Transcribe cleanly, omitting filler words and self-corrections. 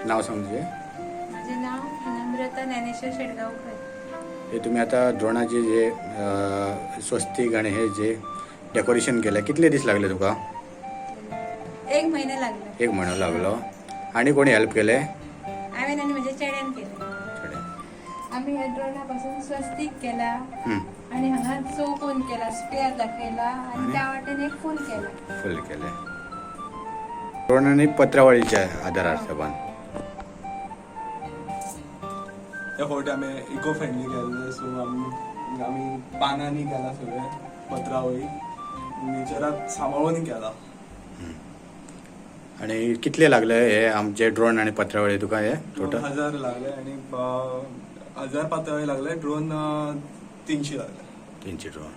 नाव सांग तुजें. माझे नाव नम्रता ज्ञानेश्वर शेटगावकर. हे तुम्ही आता द्रोणाचे जे स्वस्तिक आणि हे जे डेकोरेशन केलं, कितले दीस लागले तुका? एक महिना लागला. एक म्हयनो लागलो. आणि कोणी हेल्प केले? हांवें आनी म्हज्या चेड्यान केलें. आमी ह्या ड्रोना पासून स्वस्तीक केला आणि हांगा चौकोन केला, स्क्वेअर दाखयला आणि त्या वाटेन एक फूल केला. फुल केले द्रोण आणि पत्रावळीच्या आधारार सबान. त्या फावटी आमी इको फ्रेंडली केल्ले, सो आमी आमी पानांनी केला सगळें, पत्रावळी, नेचराक सांबाळून केला. आणि कितले लागले हे आमचे ड्रोन आणि पत्रावळी तुका हे टोटल? 1000 लागले आणि 1000 पात्रावळी लागले, ड्रोन 300 लागले. 300 ड्रोन.